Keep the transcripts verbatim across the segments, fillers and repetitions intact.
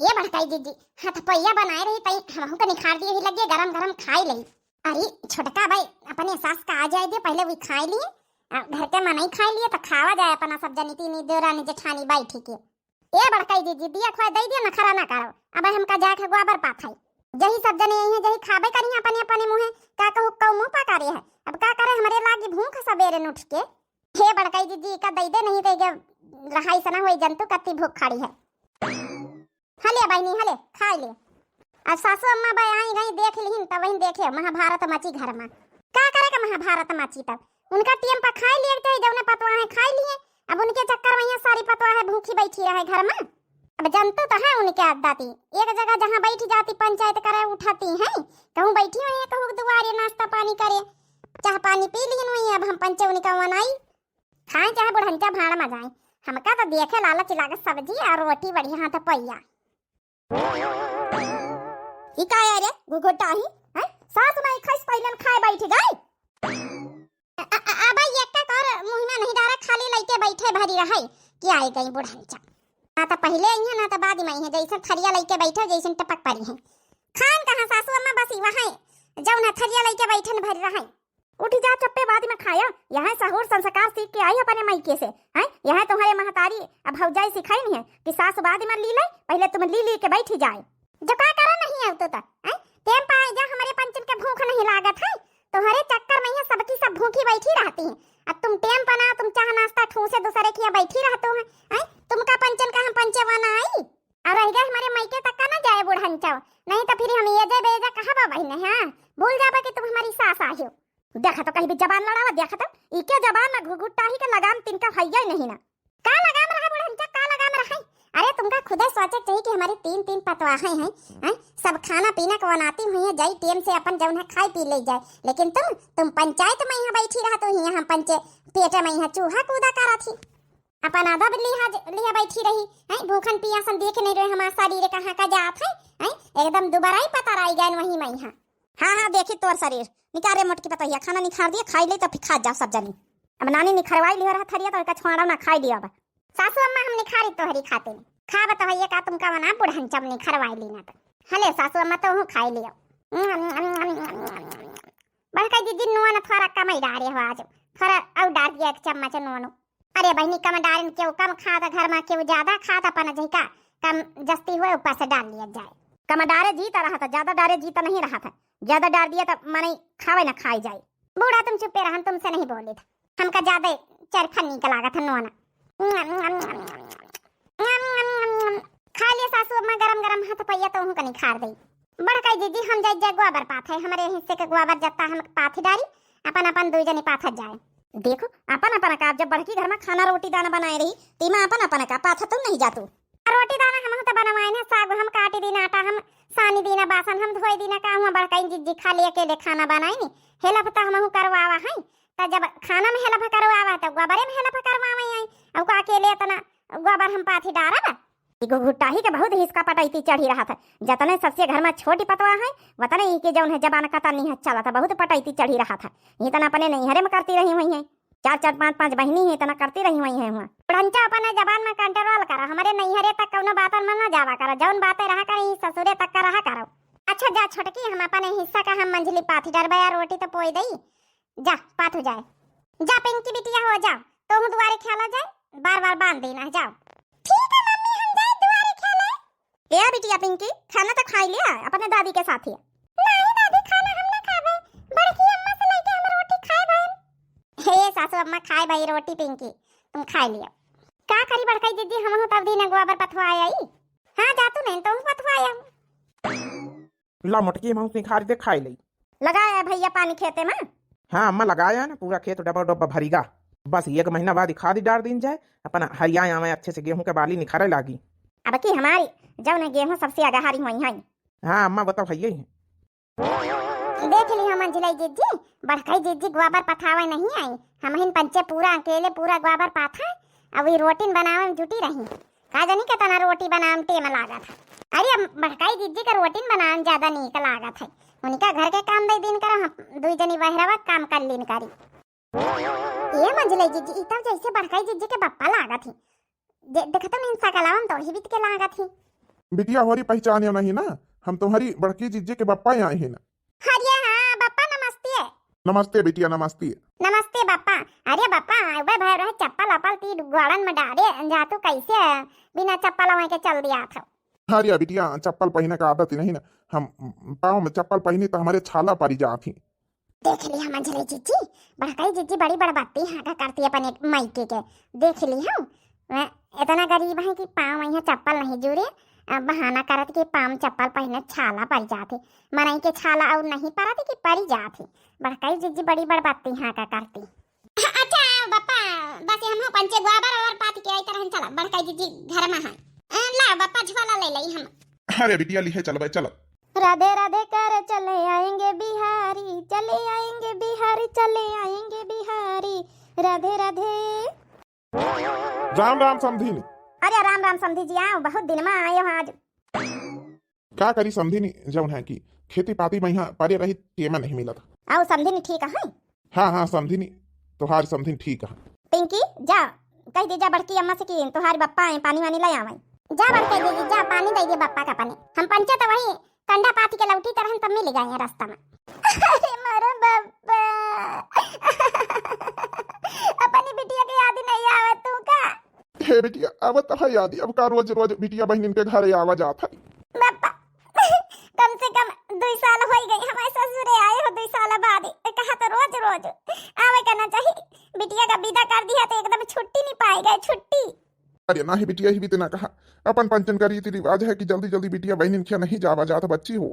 ए बड़काई जिज्जी, हथपैया बनाए रही, तई हमहू के निखार दिए ही लगे, गरम गरम खाई लई। अरे छोटका भाई, अपने सास का आ जाए दे, पहले वही खाई लिए, आ, घर के मनई खाई लिए, तो खावा जाए अपना सब जनी, तीनी देवरानी जेठानी बैठी के। ए बड़काई जिज्जी, दिया खोए दई दिया, नखरा ना करो, अब हमका जाए के गोबर पाथई। जही सब जने आई हैं, जही खाबे करी अपने अपने मुँहे, का कहू कऊ मुँह पकारे है, अब का करे, हमरे लागी भूख सबेरे न उठ के। हे बड़काई जिज्जी, का दई दे, नहीं तो ये रहाई सना होई जंतु कत्ती भूख खड़ी है। हले बहिनी, हले, खाई ले। अब सासू अम्मा बे आई गई, देख लिहिन, तब वहीं देखे महाभारत मची घर में। का करे का महाभारत मची तब? उनका टेम पर खाई लिए के चाही, जौने पतवाहे खाई लिए। अब उनके चक्कर में यहाँ सारी पतवाहे भूखी बैठी रहे घर में। अब जंतु तो है उनके आदती, एक जगह जहाँ बैठ जाती पंचायत करे उठाती हैं, कहूँ बैठी हुई है, कहूँ दुआरे नाश्ता पानी करे, चाह पानी पी लिहिन वहीं। अब हम पंचे उनका वनाई खाए चाहे बुढ़ंचा भाड़ में जाए, हमका तो देखे लालच लागे सब्जी और रोटी बढ़िया हाथ पैया। ई का है रे घुघुटाही? हैं? सास नहीं खाइस पहले न खाए बैठ गई। अ-, अ-, अ-, अब ये का कर मुँह में नहीं डारा, खाली लइके बैठे भरी रहे कि आई गई बुढ़ंचा। ना तो पहले आई है ना तो बाद में आई है, जैसे थरिया लइके बैठे जैसे टपक पड़ी है। खान कहाँ सासू अम्मा, बस वहाँ जौन है थरिया लइके बैठे न भरी रहे। उठ जा चप्पे, बाद में खाया। यहाँ सहूर संस्कार सीख के आई अपने मायके से, हैं? यहाँ तुम्हारे महतारी अब भौजाई सिखाई नहीं है कि सास बाद में ली ले, पहले तुम ली ली के बैठी जाए। जो का करा नहीं है तो, हैं? टेम पर आई जा, हमारे पंचन के भूख नहीं लागत है, तुम्हारे चक्कर में यहाँ सबकी सब भूखी बैठी रहती हैं। अब तुम टेम पर ना, तुम चाह नाश्ता ठूसे दूसरे किया बैठी रहते हो, हैं? तुमका पंचन का हम पंचे वाना आई? और रह गए हमारे मायके तक का ना जाए बुढ़ंचव, नहीं तो फिर हम ये जे बेजा कहा बहिने, हाँ? भूल जाबा कि तुम हमारी सास आयो। देखा तो कहीं भी जबान लड़ावा, देखा तो ई के जबान में घुघुटाही के लगाम तिनका हइया ही नहीं ना। का लगाम रहा बुढ़ंचा, का लगाम रहा? अरे तुमका खुदे सोचे चाहिए कि हमारे तीन तीन पतवाहे हैं, हैं? सब खाना पीना को बनाती हुई है, जाई टेम से अपन जौन है खाई पी ले जाए, लेकिन तुम तुम पंचायत में यहाँ बैठी रहा तो यहाँ हम पंचे पेट में यहाँ चूहा कूदा करा थी। अपन अदब लिहा लिहा बैठी रही, हैं? भूखन पियासन देख नहीं रहे हमार शरीर कहाँ का जात है, हैं? एकदम दुबारा ही पता रही गए वहीं में यहाँ। हाँ हाँ, देखी तोर शरीर। निकारे मोटकी पतोहिया, खाना निखार दिए, खाई ले तो फिर खा जाओ सब जनी। अब नानी निखरवाई लियो रहा थरिया, तो एका छोड़ा ना खाई लियो अब। सासू अम्मा, हम निखारी तोहरी खातिर। खाब तो हइये का, तुमका वना बुढ़न चम निखरवाई ली ना तो। हले सासू अम्मा, तो हूँ खाई लियो। बड़का दीदी, नून थोड़ा कम ही डारे हो आज, थोड़ा और डार दिया एक चम्मच नून। अरे बहिनी, कम डारिन, केहू कम खात घर में, केहू ज्यादा खात, अपन जहिका कम जस्ती हुए ऊपर से डार लिया जाए। कम डारे जीत रहा था, ज्यादा डारे जीत नहीं रहा था, ज्यादा डार दिया तो मनई खावे ना खाई जाए। बूढ़ा तुम चुप्पे रहन, तुमसे नहीं बोली था, हमका ज्यादा चरखा नीक लागत है नोना। खा लिया सासू अम्मा गरम गरम हाथ पैया तो उहू कनी खार दई। बड़काई दीदी, हम जाई जाए गोबर पाथे, हमरे हिस्से के गोबर जत्ता हम पाथी डारी, अपन अपन दुई जनी पाथत जाए। देखो, अपन अपन का, जब बड़की घर में खाना रोटी दाना बनाए रही, तीमा अपन अपन का पाथत नहीं जातू। रोटी दाना हम तो बनवाए ने, साग हम काटी दीना, आटा हम सानी दीना, बासन हम धोई दीना, का हुआ बड़काई जिज्जी खाली अकेले खाना बनाई नी, हेल्प तो हमहू करवावा है। त जब खाना में हेल्प करवावा है, तो गोबरे में हेल्प करवावे आई। अब का अकेले इतना गोबर हम पाथी डारब? ई घुघुटाही के बहुत हिसका पटैती चढ़ी रहा था। जतने सबसे घर में छोटी पतवा है, वतने ई के जौन है जबान कतनी है चला था, बहुत पटैती चढ़ी रहा था। इतना अपने नैहरे में करती रही हुई है, चार चार पाँच पाँच बहिनी है, इतना करती रही हुई है हुआ। बुढ़ंचा अपने जबान में कंट्रोल करो, हमारे नैहरे तक कौनो बातन में ना जावा करो, जौन बातें रहा करे ई ससुरे तक का रहा करो। अच्छा जा छोटकी, हम अपने हिस्सा का हम मंझली पाथी डरबे, या रोटी तो पोई दई, जा पाथू जाए। जा पिंकी बिटिया हो जा, तोहू दुआरे खेला जाए, बार बार बांध देना है, जाओ। ठीक है मम्मी, हम जाए दुआरे खेले। ए बिटिया पिंकी, खाना तो खाई लिया अपने दादी के साथ ही। नहीं दादी, खाना हम ना खाबे, बड़की अम्मा से लेके हम रोटी खाए भाई। हे सासू अम्मा, खाए भाई रोटी पिंकी, तुम खाए लियो। का करी बड़काई दीदी, हम तब दिन गोबर पथवाए आई। हाँ जा तू नहीं तो पथवाए। ला मोटकी मौसी खारी दे खाई लई। लगाया है भैया पानी खेते में? हाँ अम्मा लगाया है ना, पूरा खेत डब्बा डब्बा भरीगा। बस एक महीना बाद ही खाद डार दीन जाए, अपन हरियाए आवे अच्छे से, गेहूं के बाली निखरे लागी। अब की हमारी जौन है गेहूं सबसे अगहारी हुई है। हाँ अम्मा वो तो है ही है। देख ली हम मंझिलाई जिज्जी, बड़काई जिज्जी गोबर पथावे नहीं आई, हम हिन पंचे पूरा अकेले पूरा गोबर पाथा, अब ये रोटिन बनावे में जुटी रही। का जानी कितना रोटी बनावे में टेम लागत है। अरे, अब बड़काई दीदी का रोटिन बनावे में ज्यादा नीक लागत है। उनका घर के काम दे दिन करो, हम दुई जनी बहरवा काम कर लीन करी। ये मंझले जीजी, ई तब जैसे बड़काई जीजी के बप्पा लागत ही। जे-, देखत में इनसा कलावन तो ही बीत के लागत ही। बिटिया होरी पहचाने नहीं ना, हम तुम्हारी बड़की जिज्जी के बप्पा आए हैं ना। अरे हाँ बप्पा, नमस्ते। नमस्ते बिटिया, नमस्ते। नमस्ते बप्पा। अरे बप्पा, अबे भाई रहे चप्पल अपल ती गोड़न में डारे जातू, कैसे बिना चप्पल वहीं के चल दिया था? अरे बिटिया, चप्पल पहिने का आदत ही नहीं ना, हम पाँव में चप्पल पहिनी तो हमारे छाला परी जात ही। देख लिया मंझले जिज्जी, बड़काई जिज्जी बड़ी बड़बत्ती हाँका करती अपन एक मायके के। देख ली हम, मैं इतना गरीब है कि पाँव में यहाँ चप्पल नहीं जुरे, अब बहाना करत कि पाँव में चप्पल पहिने छाला पड़ जात ही। मनई के छाला और नहीं परत कि पड़ी जात ही। बड़काई जिज्जी बड़ी बड़बत्ती हाँका करती। अच्छा बप्पा, बस हम हो पंचे गोबर और पाती के आई तरह चला, बड़काई जिज्जी घर में है। अ, ला बप्पा झोला ले लई हम। अरे बिटिया लिहे चलबे, चल। राधे राधे कर चले आएंगे बिहारी, चले आएंगे बिहारी, चले आएंगे बिहारी। राधे राधे। राम राम समधिन। अरे राम राम समधी जी, आओ, बहुत दिन में आए हो आज। का करी समधिनी, जौन है कि खेती पाती में यहाँ परे रही, टेम नहीं मिलत। आओ समधिनी ठीक है? हाँ हाँ समधिनी, तोहार समधिन ठीक है। पिंकी जा, कह दे जा बड़की अम्मा से कि तोहार बप्पा आए, पानी वानी ले आवे। जा बड़के दीदी जा, पानी दे दे बप्पा का पानी। हम पंचे तो वही कंडा पाथी के लौटी तरहन तब मिल गए हैं रास्ता में। अरे मारो बप्पा, अपनी बिटिया के याद नहीं आवे तू का? हे बिटिया, आवत है याद, अब का रोज रोज बिटिया बहनिन के घरे आवा जात है? बप्पा, कम से कम दुई साल होई गई हमारे ससुरे आए हो, दुई साल बाद। कहा तो रोज रोज आवे के ना चाही। बिटिया का विदा कर दिया तो एकदम छुट्टी नहीं पाए गए, छुट्टी। अरे नाही बिटिया, ही भी तो ना कहा, अपन पंचन का रीति रिवाज है कि जल्दी जल्दी बिटिया बहनिन खिया नहीं जावा जात बच्ची हो।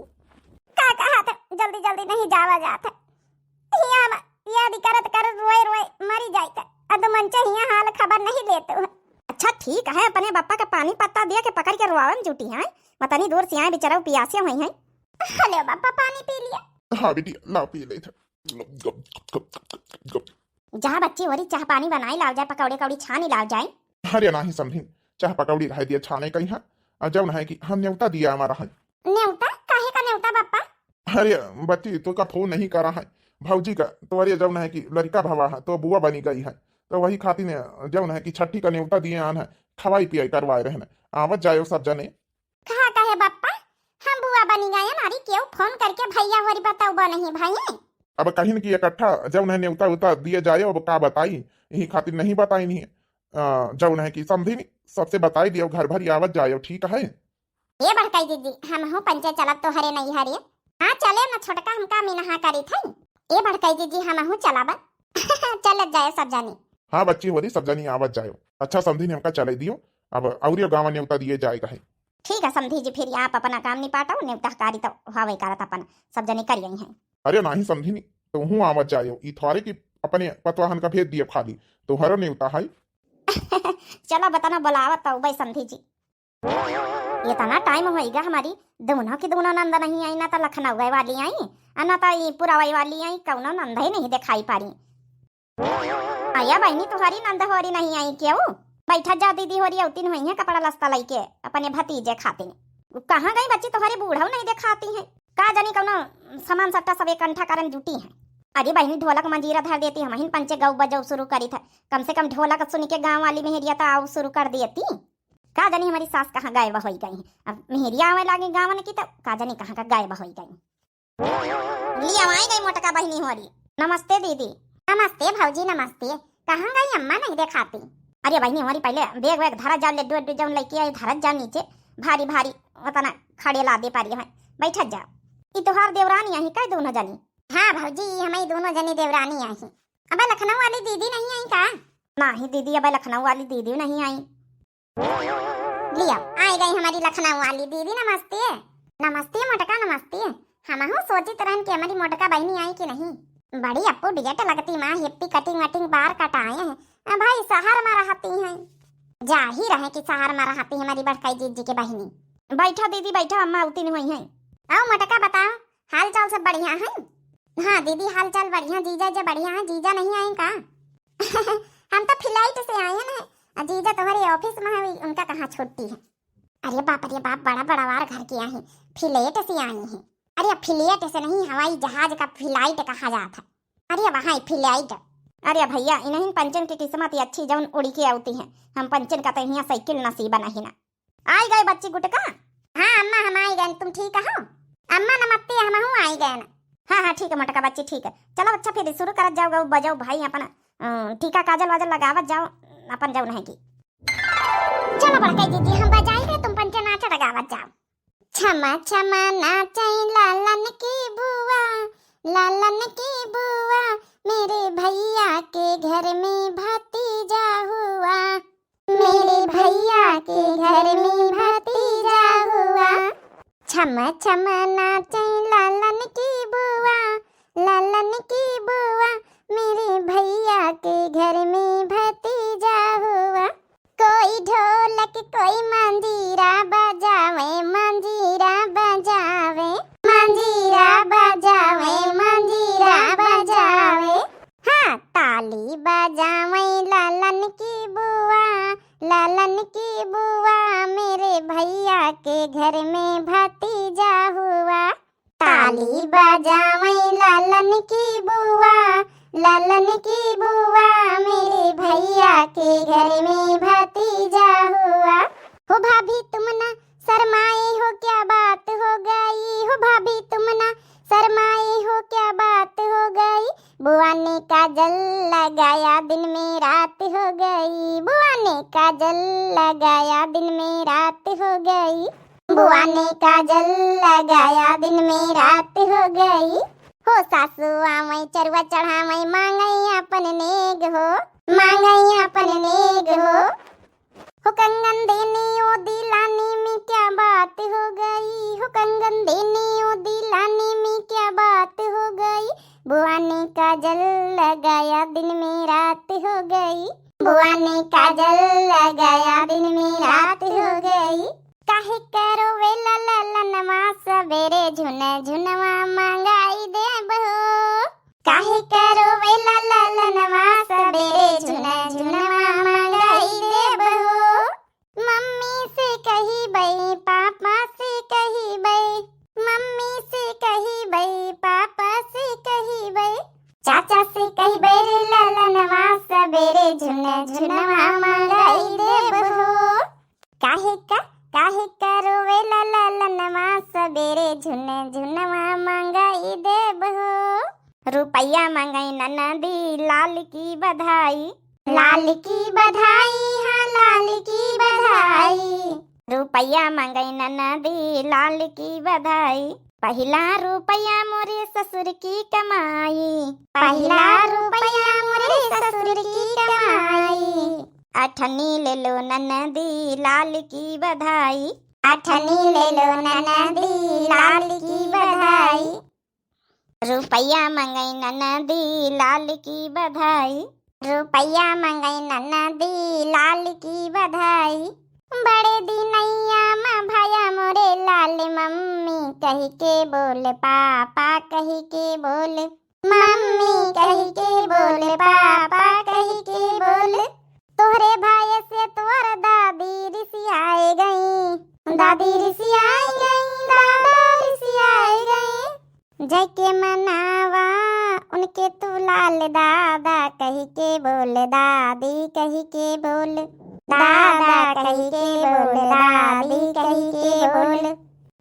का कहा था जल्दी जल्दी नहीं जावा जात है? हिया हम याद करत करत रोए रोए मरी जाइत। अद मंचे हिया हाल खबर नहीं लेत हो। अच्छा ठीक है, अपने बप्पा के पानी पत्ता दिया के पकड़ के रोआवे में जुटी है। मतनी दूर से आए बेचारा पियासे हुई है। हले बप्पा पानी पी लिया। हाँ बिटिया, लाओ पी ले था। जा बच्ची होरी चाह पानी बनाई लाव जाए, पकौड़े कौड़ी छानी लाव जाए। अरे नाही समधिन, चाह पकौड़ी रह दिया छाने कहीं है। और जौन है कि हम न्योता दिया हमारा है। न्योता? काहे का न्योता बप्पा? अरे बच्ची, तो का फोन नहीं करा है भौजी का, तो अरे जौन है कि लड़का भवा है तो बुआ बनी गई है, तो वही खातिर जौन है कि छठी का न्योता दिए आन है, खवाई पियाई करवाए रहने, आवत जायो सब जने। कहा कहे बप्पा, हम बुआ बनी गए हमारी, क्यों फोन करके भैया होरी बताओ नहीं भाई? अब कहिन कि इकट्ठा जौन है न्योता उता दिए जाए, अब का बताई, यही खातिर नहीं बताई नहीं। अ, जौन है कि समधिन सबसे बताई दियो, घर भरी आवत जायो, ठीक है? ए बड़काई दीदी, हम हूँ पंचे चलब तोहरे नैहरे। हाँ चले न छोटका, हमका मिनहा करी थई। ए बड़काई दीदी, हम हूँ चलब। चलत जाए सब जानी। हाँ बच्ची होरी, सब जानी आवत जायो। अच्छा समधिन हमका चले दियो, अब अउरियो गाँव न्योता दिए जाए कहे। ठीक है समधी जी, फिर आप अपना काम निपाटो, न्योता कारी तो हवे करत अपन सब जने करिए हैं। अरे नाही समधिनी, तो हूँ आवत जायो, ई थोड़े कि अपने पतवाहन का भेज दिए खाली, तोहरो न्योता है। चलो बतना बोलावत तो उबई समधी जी। इतना टाइम होइगा हमारी, दोनों की दोनों नंद नहीं आई, ना तो लखनऊ वाली आई, और ना तो ई पुरवई वाली आई, कौनो नंद ही नहीं दिखाई पड़ी। आया बहिनी, तुहारी नंद होरी नहीं आई क्यों? बैठा जा दीदी होरी, औतिन हुई है कपड़ा लस्ता लइके अपने भतीजे खातिन। कहाँ गई बच्ची, तुहारी बूढ़ऊ नहीं देखाती है। का जानी कौनो सामान सट्टा सब इकट्ठा करन जुटी है। अरे बहिनी, ढोलक मंजीरा धर देती, हमहिन पंचे गौ बजौ शुरू करी था। कम से कम ढोलक सुन के गाँव वाली मेहरिया तो आउ शुरू कर देती। का जानी हमारी सास कहाँ गायब होई गई है। अब मेहरिया आवे लागे गाँवन की तो का जानी कहाँ का गायब होई गई। लिया आई गई मोटका बहिनी होरी। नमस्ते दीदी। नमस्ते भौजी, नमस्ते। कहाँ गई अम्मा, नहीं देखाती? अरे बहिनी होरी, पहले बैग वैग धरत जाओ, लड्डू वड्डू जौन लेके आई धरत जाओ नीचे, भारी भारी उतना खड़े लादे पारी है, बैठत जाओ। ई तोहार देवरानी आई का दोनों जनी? हाँ भौजी, ई हमारी दोनों जनी देवरानी आई। अबे लखनऊ वाली दीदी नहीं आई का? नहीं दीदी, अबे लखनऊ वाली दीदी नहीं आई। लिया, आ गई हमारी लखनऊ वाली दीदी, नमस्ते। नमस्ते मोटका, नमस्ते। हमहू सोचित रहन कि हमारी मोटका बहिनी आई कि नहीं। बड़ी अप्पू डियट लगती माँ, हिप्पी कटिंग वटिंग बार कटाए हैं। आ भाई शहर में रहती हैं। जाहिर है कि शहर में रहती है हमारी बड़काई जीजी की बहिनी। बैठा दीदी, बैठा, अम्मा उतिन हुई हैं। आओ मोटका, बताओ, हाल चाल सब बढ़िया है? हाँ दीदी, हाल चाल बढ़िया। जीजा जे बढ़िया है, जीजा नहीं आए का? हम तो फ्लाइट से आए हैं ना, आ जीजा तुम्हारे ऑफिस में है, उनका कहाँ छुट्टी है? अरे बाप रे बाप, बड़ा बड़ा वार घर के आई, फ्लाइट से आई है। अरे फ्लाइट से नहीं, हवाई जहाज का फ्लाइट कहा जाता है। अरे वहाँ फ्लाइट। अरे भैया, इन्हीं पंचन की किस्मत ही अच्छी जौन उड़ी के आती है, हम पंचन का तो यहाँ साइकिल नसीब नहीं ना। आई गए बच्ची गुटका। हाँ अम्मा, हम आई गए, तुम ठीक हो? अम्मा नमस्ते, हमहू आई गए। हाँ हाँ ठीक है मोटका बच्ची, ठीक है। चलो अच्छा फिर शुरू करत जाओ, गाओ बजाओ भाई, अपन अ, टीका काजल वाजल लगावत जाओ, अपन जाओ नहीं की। चलो बड़का जीजी, हम बजाई दे, तुम पंचे नाचत गावत जाओ। छमा छमा नाचै लालन की बुआ, लालन की बुआ, मेरे भैया के घर में भतीजा हुआ, मेरे भैया के घर में भतीजा हुआ। छम छम नाचै लालन की बुआ, लालन की बुआ, मेरे भैया के घर में भतीजा हुआ। कोई ढोलक कोई मंजीरा बजावे, मंजीरा बजावे, मंजीरा बजावे, मंजीरा बजावे। हाँ, ताली बजावे लालन की बुआ, लालन की बुआ, मेरे भैया के घर में भतीजा हुआ। ताली बजावे लालन की बुआ, लालन की बुआ, मेरे भैया के घर में भतीजा हुआ। हो भाभी तुम ना शर्माए हो, क्या बात हो गई? हो भाभी तुम ना शर्माए हो, क्या बात हो गई? बुआ ने काजल लगाया, दिन में रात हो गई। बुआ ने काजल लगाया, दिन में रात हो गई। बुआ ने काजल लगाया, दिन में रात हो गई। हो सासू आवै चरुआ चढ़ावै, मांगै अपन नेग हो, मांगै अपन नेग हो। हो कंगन देने ओ दिलाने में क्या बात हो गई? हो कंगन देने ओ दिलाने में क्या बात हो गई? बुआ ने काजल लगाया, दिन में रात हो गई। बुआ ने काजल लगाया, दिन में रात हो गई। काहे करो वेला ललनवा, सबेरे झुन झुनवा मंगाई देब हो। काहे करो वेला ललनवा, सबेरे झुन झुनवा मंगाई देब हो। मम्मी से कहिबै, पापा से कहिबै, मम्मी से कहिबै, पापा से कहिबै, चाचा से कहिबै रे ललनवा, सबेरे झुन झुनवा मंगाई देब हो। काहे का, काहे का रोवेला ललनवा, सबेरे झुन झुनवा मंगाई देब हो। रुपया मंगाई ननदी, लाल की बधाई। लाल की बधाई, हाँ, लाल की बधाई। रुपया मंगाई ननदी, लाल की बधाई। पहिला रुपया मोरे ससुर की कमाई। पहिला रुपया मोरे ससुर की कमाई। अठन्नी ले लो ननदी, लाल की बधाई। अठन्नी ले लो ननदी, लाल की बधाई। रुपया मंगाई ननदी, लाल की बधाई। रुपया मंगाई ननदी, लाल की बधाई। बड़े दिनैया मा भाया मोरे लाल, मम्मी कहि के बोल, पापा कहि के बोल, मम्मी कहि के बोल, पापा कहि के बोल। तोहरे भाई से तोर दादी रिसियाए गई, दादी रिसियाए गई, दादा रिसियाए गई। जैके मनावा उनके तू लाल, दादा कहि के बोल, दादी कहि के बोल, दादा कहि के बोल, दादी कहि के बोल।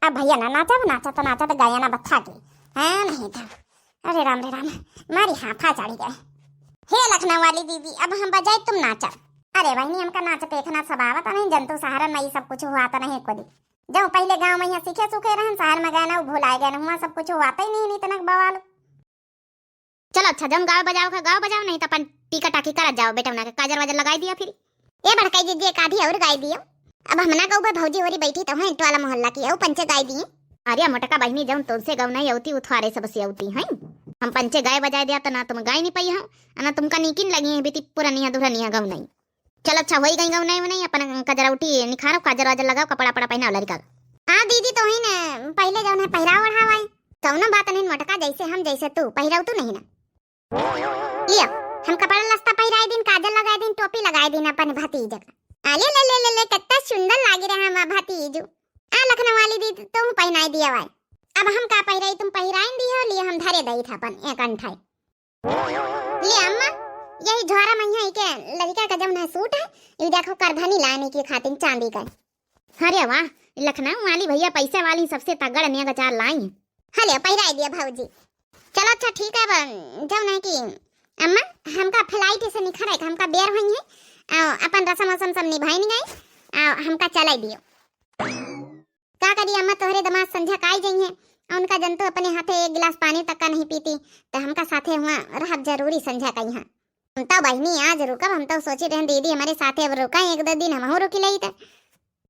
अब भैया ना नाचब, नाचत नाचत गया ना बच्चा के, हैं नहीं था। अरे राम रे राम, मारी हाफा चढ़ी गए। हे लखनऊ वाली दीदी, अब हम बजाई तुम नाचब। अरे बहिनी, हमका नाच देखना सब आवत नहीं, जंतु सहारा नहीं, सब कुछ हुआ तो नहीं को दी। जब पहले गाँव में यहाँ सीखे सूखे रहन, शहर में गए ना, वो भुलाए गए ना, हुआ सब कुछ हुआ तो ही नहीं, नहीं तनक बवाल। चलो अच्छा, जौन गावे बजावे का गाओ बजाओ, नहीं तो अपन टीका टाकी करत जाओ, बेटा उन्हें के काजर वाजर लगाई दिया फिर। ए बड़काई जीजी, एक आधी और गाई दियो। अब हम ना गौबे, भौजी होरी बैठी तो हैं, टोला मोहल्ला की, औ पंचे गाई दिए। अरे मोटका बहिनी, जौन तुमसे गौ नहीं औती, उथवारे सबसे औती हैं। हम पंचे गाए बजाए दिया तो ना तुम गाई नहीं पाई हो, ना तुमका नीकिन लगी है, बीती पुरानिया दुरानिया गौ नहीं। चल अच्छा, होई गई गौ नहीं, नहीं अपन कजरौटी निखारो, काजर वाजर लगाओ, कपड़ा पड़ा पहनाओ लड़का। हाँ दीदी, तो ही ना पहले जौन है पहिराव ओढ़ावाई। कौनो बात नहीं मोटका, जैसे हम जैसे तू, पहिराव तू नहीं ना। लियो, हम कपड़ा लस्ता पहिराई दिन, काजल लगाई दिन, टोपी लगाई दिन अपन भतीज का। अले ले ले ले ले, कितना सुंदर लागी रहा हमार भतीजू। आ लखनऊ वाली दीदी, तुम पहिनाई दिया वाई। अब हम का पहिराई, तुम पहिराइन दियो, लियो हम धरे दई था अपन एक अंठाई। ले अम्मा, यही झोरा में यहाँ के लड़का का जौन है सूट है, ये देखो करधनी लाने की खातिर चांदी का। अरे वाह, लखनऊ वाली भैया पैसे वाली सबसे तगड़ नेग अचार लाई हैं। हले, पहिराइ दिया भौजी। चलो अच्छा ठीक है, अब जौन है कि अम्मा, हमका flight से निखरे, हमका बेर होई है, आ, अपन रसम वसम सब निभाइन गए, आ, हमका चलाइ दियो। का करी अम्मा, तोहरे दमाद संझा काई जइहैं, आ उनका जनतो अपने हाथे एक गिलास पानी तक का नहीं पीती, त हमका साथे हुआ रहब जरूरी संझा कइहाँ। हम तो बहिनी आज रुकब, हम तो सोची रहन दीदी हमरे साथे अब रुका एक दो दिन, हमहू रुकी लई त।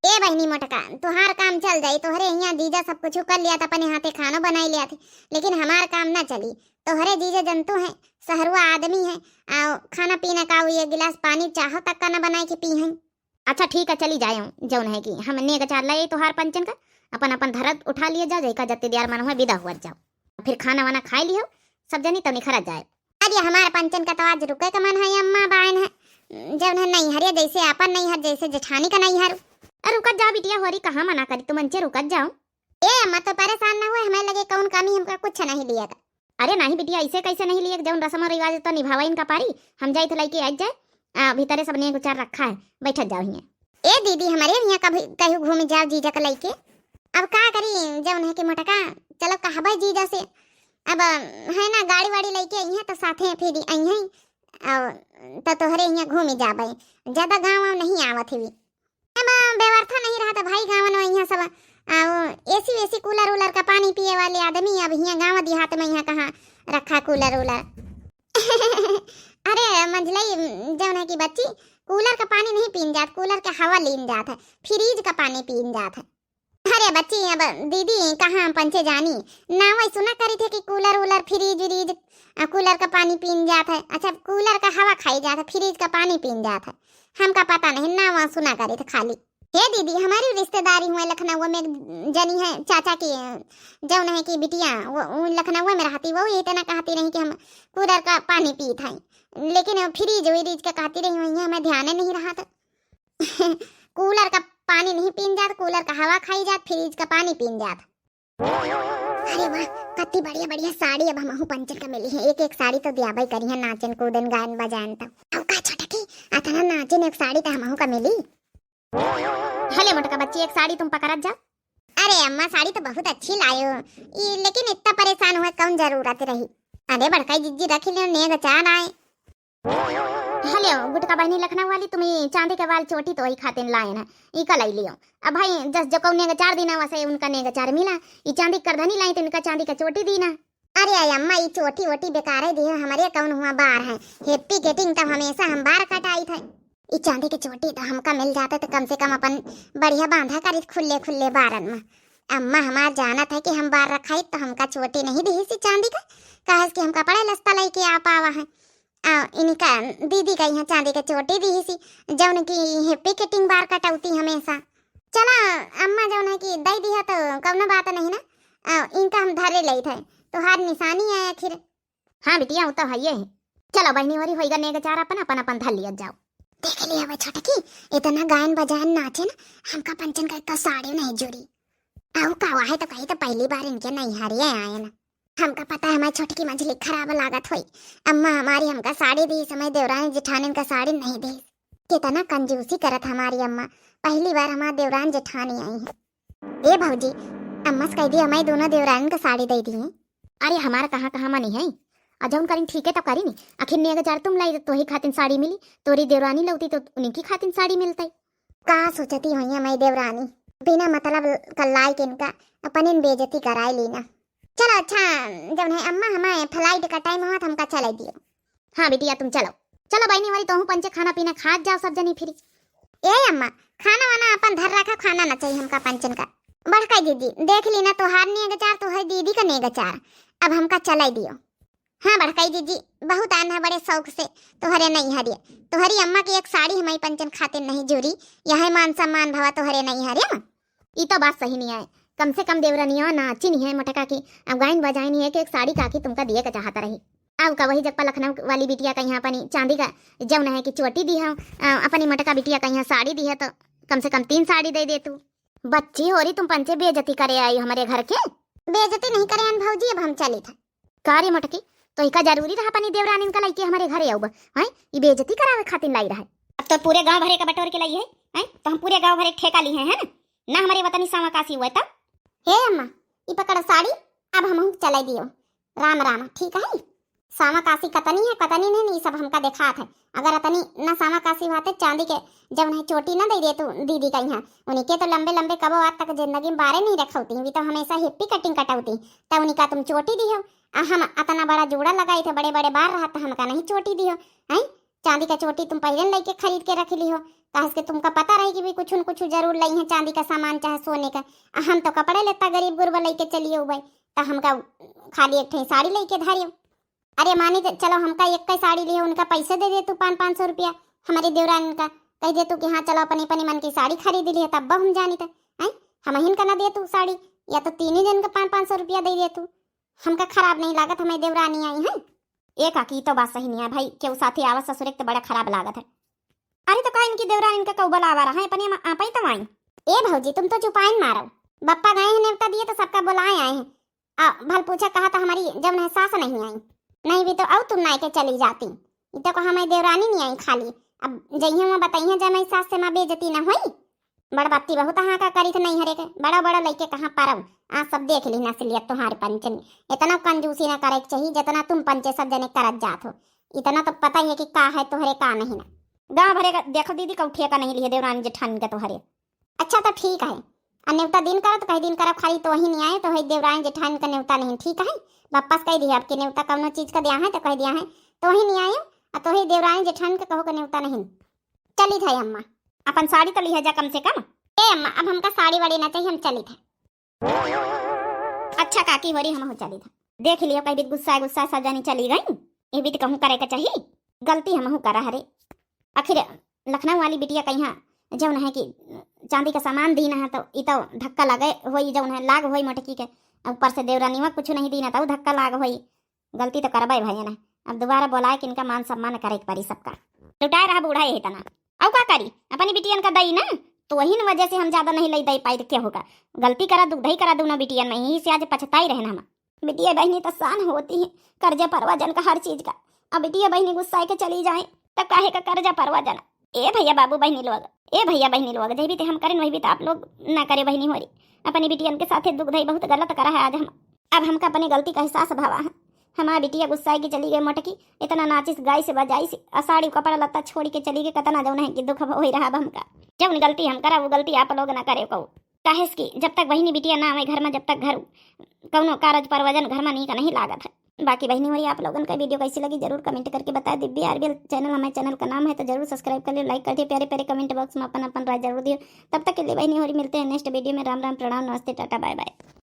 ए बहिनी मोटका, तुहार काम चल जाई, तोहरे हियाँ जीजा सब कुछ कर लिया त, अपने हाथे खानो बनाई लिया थे, लेकिन हमार काम ना चली। तोहरे जीजा जनतू हैं, सहरुआ आदमी हैं, आ खाना पीना का वो एक गिलास पानी चाहो तक का ना बनाए के पी हैं। अच्छा ठीक है, चली जाए, जौन है कि हम नेग अचार लाए तोहार पंचन का, अपन अपन धरत उठा लिए जाओ, जैका जत्ते दियार मन हुआ विदा हुआ जाओ, फिर खाना वाना खाई लियो सब जनी, तब निखरा जाए। अरे हमार पंचन का तो आज रुके का मन है अम्मा, बायन है, जौन है नैहर, या जैसे अपन नैहर, जैसे जेठानी का नैहर। अरे रुकत जाओ बिटिया, होरी कहाँ मना करी, तुम अंचे रुकत जाओ। ए अम्मा, तो परेशान ना हुए, हमारे लगे कौन कमी, हमका कुछ नहीं लिया का। अरे नहीं बिटिया, ऐसे कैसे नहीं लिए, जौन रस्म और रिवाज तो निभावा इनका पारी, हम जाइत लइके आज जाए, आ, भीतरे सब नेग उचार रखा है, बैठत जाओ हियाँ। ए दीदी, हमारे हियाँ कभी कहू घूम जाओ जीजा के लइके। अब का करी, जौन है कि मोटका, चलो कहबे जीजा से, अब है ना गाड़ी वाड़ी लइके आई है तो साथे फिर आई है, और तो तोहरे हियाँ घूम जाबे, ज्यादा गाँव वाँव नहीं आवत हुई। एमा व्यवस्था नहीं रहत भाई, गाँवन में यहाँ सब, आ, वो एसी वेसी, कूलर उलर का पानी पिए वाले आदमी, अब हियाँ गाँव देहात में यहाँ कहाँ रखा कूलर उलर। अरे मंझलई, जौन है कि बच्ची, कूलर का पानी नहीं पीन जात, कूलर का हवा लीन जात है, फ्रिज का पानी पीन जात है। अरे बच्ची, अब दीदी कहाँ हम पंचे जानी, नावै सुना करी थे कि कूलर उलर, फ्रिज व्रिज, आ, कूलर का पानी पीन जात है। अच्छा, कूलर का हवा खाई जात है, फ्रिज का पानी पीन जात है, हमका पता नहीं, नावै सुना करी थे खाली। हे दीदी, हमारी रिश्तेदारी हुए लखनऊ में, जनी है चाचा की, जौन है कि बिटिया, वो, वो लखनऊ में रहती, वो इतना कहती रही कि हम कूलर का पानी पीत हैं, लेकिन फ्रिज व्रिज का कहती रही, वहीं हमें ध्यान नहीं रहा था। कूलर का पानी नहीं पीन जात, कूलर का हवा खाई जात, फ्रिज का पानी पीन जात। अरे वाह, कत्ती बढ़िया बढ़िया साड़ी अब हमहू पंचन का मिली है। एक एक साड़ी तो दियाबे करी है, नाचन कूदन गायन बजायन तो। अब का छोटकी, अतना नाचन एक साड़ी तो हमहू का मिली। हले मोटका बच्ची, एक साड़ी तुम पकड़त जाओ। अरे अम्मा, साड़ी तो बहुत अच्छी लायो, ई, लेकिन इतना परेशान हुए कौन जरूरत रही। अरे बड़काई जिज्जी, रख लियो, नेग अचार आए। हले गुटका बहिनी लखनऊ वाली, तुम ई चांदी के वाल चोटी तो वही खातिर लाए ना, ई का लाई लियो। अब भाई जस जो कौन नेग अचार दीना, वैसे उनका नेग अचार मिला। ई चांदी करधनी लाई तो इनका चांदी का चोटी दीना। अरे अम्मा, ई चोटी वोटी बेकारे दिए, हमरे कौन हुआ बार है, हेप्पी गेटिंग तब हमेशा हम बार कटाई थे। ई चांदी के चोटी तो हमका मिल जाते तो कम से कम अपन बढ़िया बांधा करी खुल्ले खुल्ले बारन में। अम्मा हमार जानत है कि हम बार रखाई तो हमका चोटी नहीं दिही सी चांदी का, काहे कि हम कपड़े लस्ता लेके आ पावा है। आ, इनका दीदी का यहाँ चांदी के चोटी दिही सी, जौन की हेप्पी गेटिंग बार कटौती हमेशा। चला अम्मा, जौन है कि दई दिया तो कौनो बात नहीं ना। आ, इनका हम धरे लेत है, तोहार निशानी है आखिर। हाँ बिटिया, वो तो है ही। चलो बहिनी, होरी होइगा नेग अचार, अपन अपन अपन धर लिया जाओ। देख लिया वो छोटकी, इतना गायन बजायन नाचे ना, हमका पंचन का इतना साड़ी नहीं जुड़ी। आऊ का है तो कही तो पहली बार इनके नैहरिए आए ना। हमका पता है हमारी छोटकी मंझली खराब लागत होई। अम्मा हमारी हमका साड़ी दी समय देवरानी जेठानिन का साड़ी नहीं दी। कितना कंजूसी करत हमारी अम्मा, पहली बार हमार देवरान जेठानी आई है। ए भौजी, अम्मा से कह दी हमारी दोनों देवरानिन का साड़ी दे दी। अरे हमार कहाँ कहाँ मनी है, आ जौन करिन ठीक है तब करिन। आखिर नेग अचार तुम लाई तो तोही खातिन साड़ी मिली, तोरी देवरानी लौती तो उनकी खातिन साड़ी मिलतई। का सोचती होइया मैं देवरानी, बिना मतलब का लाई के इनका अपनिन बेइज्जती कराए लीना। चलो अच्छा, जब है अम्मा हमारे flight का time हुआ तो हमका चले दियो। हाँ बिटिया तुम चलो, चलो बहिनी वाली तोहू पंचे खाना पीना खात जाओ सब जनी फिरी। ए अम्मा, खाना वाना अपन धर रखा, खाना ना चाहिए हमका पंचन का। बड़काई दीदी देख ली ना, तोहार नेग अचार तोहर दीदी का नेग अचार, अब हमका चले दियो। हाँ बड़काई जीजी, बहुत आना बड़े शौक से तोहरे नैहरिया। तोहरी अम्मा की एक साड़ी हमारी पंचन खातिर नहीं जुरी, यह मान सम्मान भवा तोहरे नैहरिया। ई तो बात सही नहीं है, कम से कम देवरनिया नाचिन है मोटका की, अब गाइन बजाइन है कि एक साड़ी काकी तुमका दिए के चाहत रही। अब का वही जगपा लखनऊ वाली बिटिया का यहाँ अपनी चांदी का जौन है कि चोटी दी है, अ, अपनी मोटका बिटिया का यहाँ साड़ी दी है, तो कम से कम तीन साड़ी दे दे तू। बच्ची होरी, तुम पंचे बेइज्जती करे आई हमारे घर के। बेइज्जती नहीं करे हन भौजी, अब हम चली था। का रे मोटकी, तो इका जरूरी रहा अपनी देवरानिन का लइके हमारे घरे आउब, हैं? ई बेइज्जती करावे खातिर लाई रहा। अब तो पूरे गांव भरे का बटोर के लाई है, हैं? तो हम पूरे गांव भरे ठेका ली है, है ना? ना हमरे वतनी सामा कासी हुए तब। हे अम्मा, ई पकड़ साड़ी, अब हमहू चले दियो। राम राम, ठीक है? सामा कासी कतनी है, कतनी नहीं, ई सब हमका देखात है। अगर अतनी ना सामा कासी होते, चांदी के जब नहीं चोटी ना दे दे तू दीदी का यहाँ, उनके तो लंबे लंबे कबो आज तक जिंदगी में बारे नहीं रखौती, वी तो हमेशा हिप्पी कटिंग कटौती। तब उनका तुम चोटी दियो, आ हम अतना बड़ा जोड़ा लगाई थे, बड़े बड़े बार रहा, तो हमका नहीं चोटी दियो, हैं? चांदी का चोटी तुम पहले लइके खरीद के रख लिहो, काहे से तुमका पता रही कि भी कुछ न कुछ जरूर लई है, चांदी का सामान चाहे सोने का। आ हम तो कपड़े लेता गरीब गुरबा लइके चलिए उबे, त हमका खाली एक ठे साड़ी लइके धारियो। अरे मानी तो चलो, हमका एक का साड़ी लिहो, उनका पैसे दे दे तू पाँच पाँच सौ रुपया, हमारी देवरान का कह दे तू कि हाँ चलो अपने अपने मन की साड़ी खरीद लिहे, तब हम जानी थे, हैं? हम हिन का ना दे तू साड़ी, या तो तीन ही दिन का पाँच पाँच सौ रुपया दे दे तू। हमका खराब नहीं लागत, हमें देवरानी आई है। ए काकी, ई तो बात सही नहीं है भाई, केहू साथे आवत ससुरे के तो बड़ा खराब लागत है। अरे तो का इनकी देवरानी इनका कहू बुलावा रहा है, अपने आप ही तो आई। ए भौजी, तुम तो चुपाइन मारो, बप्पा गए हैं नेवता दिए तो सबका बुलाए आए हैं। आ भल पूछा कहा तो हमारी जब नहीं सास नहीं आई, नहीं भी तो औ तुम नाई के चली जाती। ई तो को हमारी देवरानी नहीं आई खाली, अब जइहे वहाँ बताइए जब हमारी सास से माँ बेइज्जती ना होई। बड़ बाती बहुत हाँ का करी थे नहीं हरे के, बड़ा बड़ा लइके कहाँ पारब। आज सब देख ली नस्लियत तुम्हारे पंचन, इतना कंजूसी ना करे के चाहिए जितना तुम पंचे सब जने करत जात हो। इतना तो पता ही है कि का है तोहरे का नहीं ना। गाँव भरे का देखो दीदी, का उठिया का नहीं लिए देवरानी जेठानी का तोहरे। अच्छा तो ठीक है, आ नेवता दिन करब तो कही दिन करब, खाली तो वही नहीं आए तो वही देवरानी जेठानी का नेवता नहीं, ठीक है? वापस कह दिया, आपके नेवता कौनो चीज का दिया है तो कह दिया है, तो वही नहीं आए, आ तो वही देवरानी जेठानी का कहो का नेवता नहीं। चली था अम्मा, अपन साड़ी तो लिहा जा कम से कम। ए अम्मा, अब हमका साड़ी वाड़ी ना चाहिए, हम चली था। अच्छा काकी होरी, हम हो चली था। देख लियो, कई बीत गुस्सा गुस्सा सब जानी चली गई। ये बीत कहूँ करे का चाहिए, गलती हमहू करा हरे। आखिर लखनऊ वाली बिटिया कहिया जौन है कि चांदी का सामान दीना है तो ई तो धक्का लगे होई, जौन है लाग होई मोटकी के, ऊपर से देवरानिवा कुछ नहीं दीना तो धक्का लाग होई। गलती तो करबे भैया ना, अब दोबारा बोलाए कि इनका मान सम्मान करे के पड़ी सबका। लुटाए रहा बूढ़ा यही तना, अब का करी, अपनी बिटियन का दई ना, तो वही न वजह से हम ज्यादा नहीं लई दई पाई तो क्या होगा। गलती करा दुगधई करा दोनों बिटियन में, यही से आज पछताई रहे ना हम। बिटिया बहनी तो शान होती है, कर्जा परवा जन का हर चीज का। अब बिटिया बहनी गुस्सा के चली जाए तब काहे का कर्जा परवा जन। ए भैया बाबू बहनी लोग, ए भैया बहनी लोग, जय भी ते हम करें वही भी तो आप लोग ना करे बहनी होरी। अपनी बिटियन के साथे दुगधई बहुत गलत करा है आज हम। अब हमका अपनी गलती का एहसास भवा है। हमार बिटिया गुस्सा के चली गई मोटकी, इतना नाचिस गाइस बजाइस, आ साड़ी कपड़ा लत्ता छोड़ी के चली गई, कतना जौन है कि दुख होई रहा अब हमका। जौन गलती हम करा वो गलती आप लोग ना करे को। काहे से कि जब तक बहिनी बिटिया ना आवे घर में, जब तक घर कौनो कारज परवजन घर में नीक नहीं लागत है। बाकी बहिनी होरी आप लोगन का video कैसी लगी जरूर comment करके बताए। दिव्य आरबीएल channel हमारे channel का नाम है तो जरूर subscribe कर लियो, like कर दियो, प्यारे प्यारे comment box में अपन अपन राय जरूर दियो। तब तक के लिए बहिनी होरी मिलते हैं next video में। राम राम, प्रणाम, नमस्ते, टाटा, bye bye।